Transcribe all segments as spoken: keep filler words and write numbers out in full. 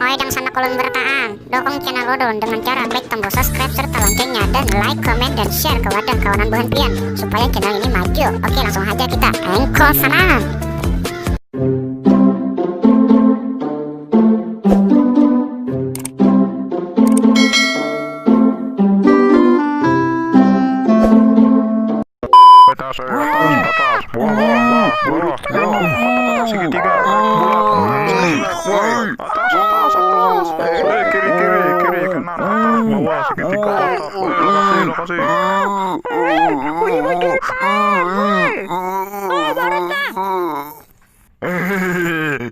Oi dangsanak ulun barataan, dukung channel ulun dengan cara klik tombol subscribe serta loncengnya dan like, komen, dan share ke wadah kawanan buhan pian supaya channel ini maju. Oke, langsung haja kita engkol sarang. Atas, eh, atas, atas, bawah, bawah, bawah, bawah, bawah, atas, segitiga, bulat, hmm, woi, atas, atas, atas, eh, kiri, kiri, kiri, kanan, atas, bawah, segitiga, kotak, eh, lokasi, lokasi. Wih, wih, wih, wih, wih, wih, barata.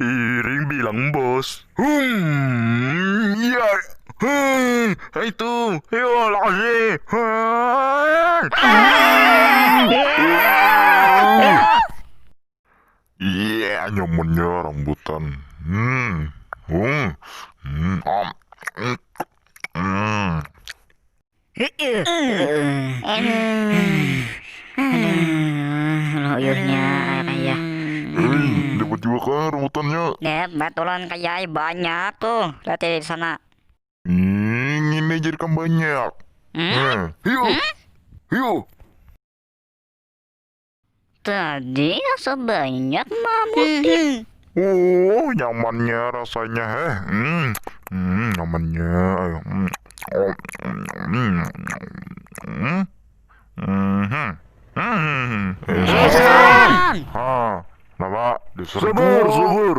Iring bilang bos. Hmm, iya. Hmm, itu. Yo, lokasi. Hmm. Iya, nyamannya rambutan. Hmm. Hmm. Hmm. Om. Hmm. Heeh. Aduh. Aduh, uyuhnya air ayah. Hei, dapat juga kah rambutannya? Dapat, ulun kaya ai banyak tuh. Lihat di sana. Hmm, ini jadi kan banyak. Hmm? Nah, hiu. Hmm? Hiu. Tadi asa banyak mamutik. Hmm. Oh, nyamannya rasanya, heh. Hmm. Hmm, nyamannya. Ayo. Hmm. Oh, hmm. Hmm. Hmm. Hmm. Eh, Hasan! Ha, kenapa? Diserbu. Subur, subur.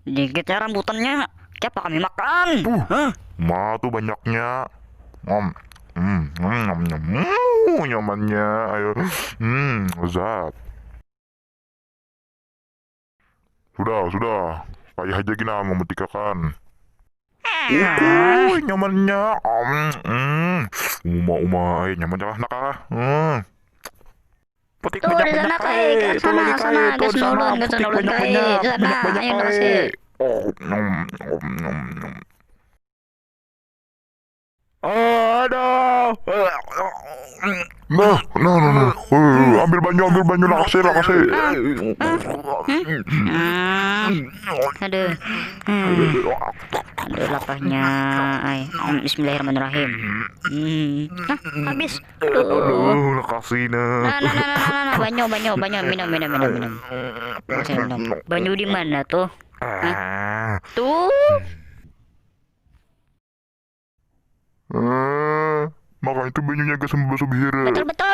Dikit ya rambutannya. Siapa kami makan? Puh. Hah? Ma tuh banyaknya. Om. Hmm, hmm, nyam, nyam. Hmm, nyamannya. Ayo. Hmm, lezat. Sudah, sudah. Payah aja gina memetik akan. Uhuy, nyamannya. Om, hmm. Uma, uma, eh, nyaman jalah nak ah. Hmm. Petik tuh, di sana, banyak-banyak, kai, eh. Tuh sana, lagi, sana, kai, tuh di sana, ulun, ke sana, petik ulun, kai. Banyak-banyak, di sana, banyak-banyak, ayo, kai. Makasih. Oh, nom, nom, nom, nom. Aduh. Nah, nah, nah, nah. Eh, ambil banyu, ambil banyu, lakasi, lakasi. Hmm. Aduh. Hmm. Aduh, lapahnya. Ai. Hmm, bismillahirrahmanirrahim. Hmm. Nah, habis. Aduh, lakasi, nah. Nah, nah, nah, nah, nah, nah. Banyu, banyu, banyu. Minum, minum, minum, minum. Lakasi, minum. Banyu di mana tuh? Hah? Ah. Tuh. Eh, makanya itu banyunya gasan basuh hira. Betul, betul.